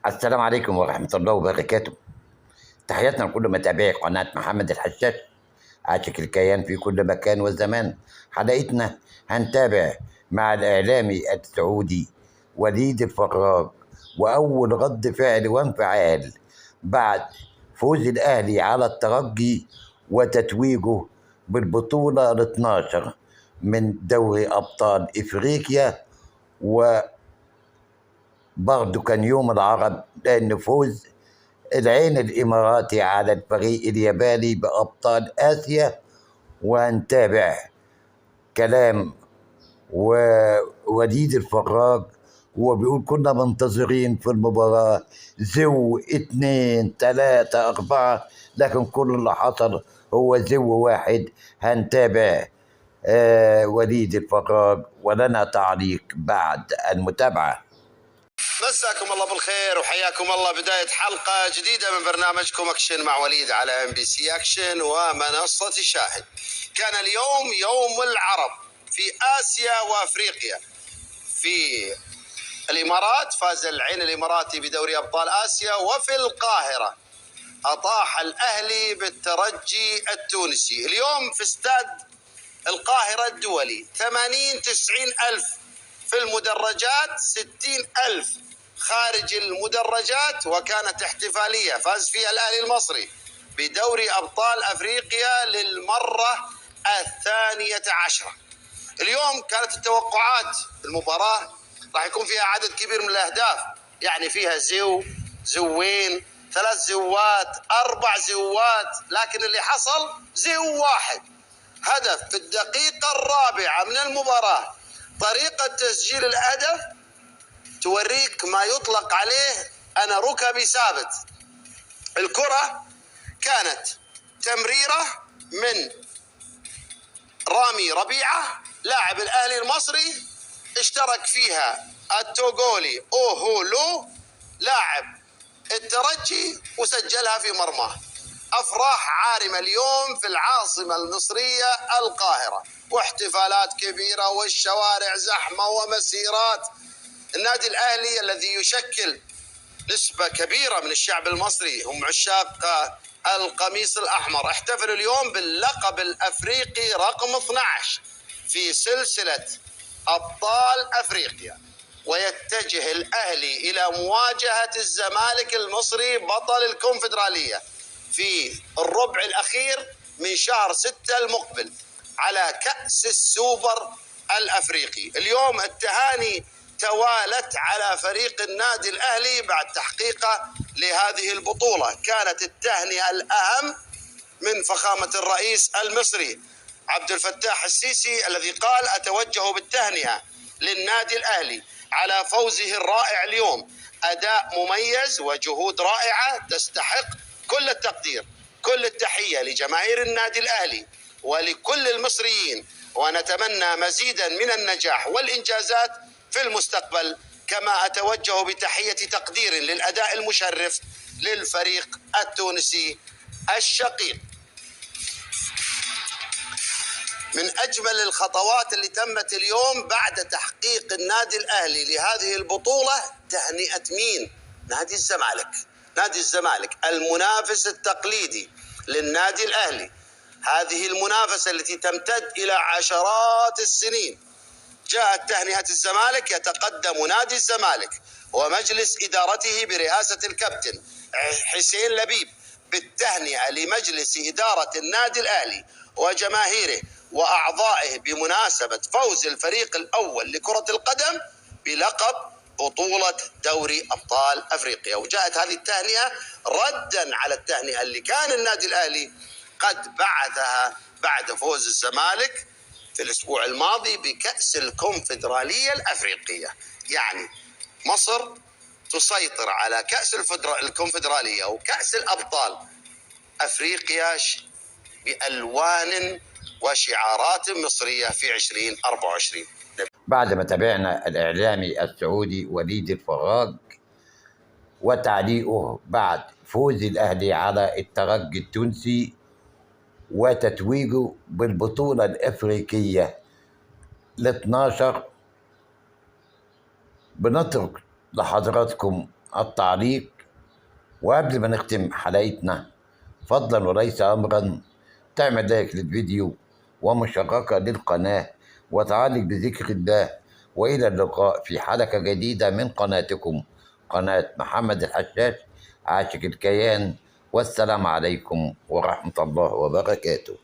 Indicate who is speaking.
Speaker 1: السلام عليكم ورحمة الله وبركاته. تحياتنا لكل متابعي قناة محمد الحشاش، عاشق الكيان في كل مكان وزمان. حلقتنا هنتابع مع الإعلامي السعودي وليد الفراج، وأول رد فعل وانفعال بعد فوز الأهلي على الترجي وتتويجه بالبطولة ال 12 من دوري أبطال إفريقيا. وبرضه كان يوم العرب، لأن فوز العين الإماراتي على الفريق الياباني بأبطال آسيا. وهنتابع كلام ووليد الفراج، هو بيقول كنا منتظرين في المباراة زو 2 3 4، لكن كل اللي حصل هو زو 1. هنتابع وليد الفراج ولنا تعليق بعد المتابعة.
Speaker 2: مساكم الله بالخير وحياكم الله. بداية حلقة جديدة من برنامجكم اكشن مع وليد على ام بي سي اكشن ومنصة شاهد. كان اليوم يوم العرب في اسيا وافريقيا. في الامارات فاز العين الاماراتي بدوري ابطال اسيا، وفي القاهرة اطاح الاهلي بالترجي التونسي. اليوم في استاد القاهرة الدولي 80-90 ألف في المدرجات، 60 ألف خارج المدرجات، وكانت احتفالية فاز فيها الأهلي المصري بدوري أبطال أفريقيا للمرة 12. اليوم كانت التوقعات المباراة راح يكون فيها عدد كبير من الأهداف، يعني فيها زو، زوين، 3 زوات، 4 زوات، لكن اللي حصل زو 1، هدف في الدقيقة 4 من المباراة. طريقة تسجيل الهدف توريك ما يطلق عليه أنا ركبي ثابت. الكرة كانت تمريرة من رامي ربيعة لاعب الأهلي المصري، اشترك فيها التوغولي أوهولو لاعب الترجي وسجلها في مرماه. أفراح عارمة اليوم في العاصمة المصرية القاهرة، واحتفالات كبيرة والشوارع زحمة ومسيرات. النادي الأهلي الذي يشكل نسبة كبيرة من الشعب المصري هم عشاق القميص الأحمر، احتفلوا اليوم باللقب الأفريقي رقم 12 في سلسلة أبطال أفريقيا. ويتجه الأهلي إلى مواجهة الزمالك المصري بطل الكونفدرالية في الربع الأخير من شهر 6 المقبل على كأس السوبر الأفريقي. اليوم التهاني توالت على فريق النادي الأهلي بعد تحقيقه لهذه البطولة. كانت التهنئة الأهم من فخامة الرئيس المصري عبد الفتاح السيسي الذي قال: أتوجه بالتهنئة للنادي الأهلي على فوزه الرائع اليوم، أداء مميز وجهود رائعة تستحق كل التقدير، كل التحية لجماهير النادي الأهلي ولكل المصريين، ونتمنى مزيدا من النجاح والإنجازات في المستقبل. كما أتوجه بتحية تقدير للأداء المشرف للفريق التونسي الشقيق. من أجمل الخطوات اللي تمت اليوم بعد تحقيق النادي الأهلي لهذه البطولة تهنئة مين؟ نادي الزمالك. نادي الزمالك المنافس التقليدي للنادي الأهلي، هذه المنافسة التي تمتد إلى عشرات السنين. جاءت تهنئة الزمالك، يتقدم نادي الزمالك ومجلس إدارته برئاسة الكابتن حسين لبيب بالتهنئة لمجلس إدارة النادي الأهلي وجماهيره وأعضائه بمناسبة فوز الفريق الأول لكرة القدم بلقب بطولة دوري أبطال أفريقيا. وجاءت هذه التهنئة ردا على التهنئة اللي كان النادي الأهلي قد بعثها بعد فوز الزمالك في الأسبوع الماضي بكأس الكونفدرالية الأفريقية. يعني مصر تسيطر على كأس الكونفدرالية وكأس الأبطال أفريقيا بألوان وشعارات مصرية في 2024.
Speaker 1: بعد ما تابعنا الإعلامي السعودي وليد الفراج وتعليقه بعد فوز الأهلي على الترجي التونسي وتتويجه بالبطولة الأفريقية ال 12، بنترك لحضراتكم التعليق. وقبل ما نختم حلقتنا، فضلا وليس أمرا، تعمل لايك للفيديو ومشاركة للقناة وتعلق بذكر الله. وإلى اللقاء في حلقة جديدة من قناتكم، قناة محمد الحشاش عاشق الكيان. والسلام عليكم ورحمة الله وبركاته.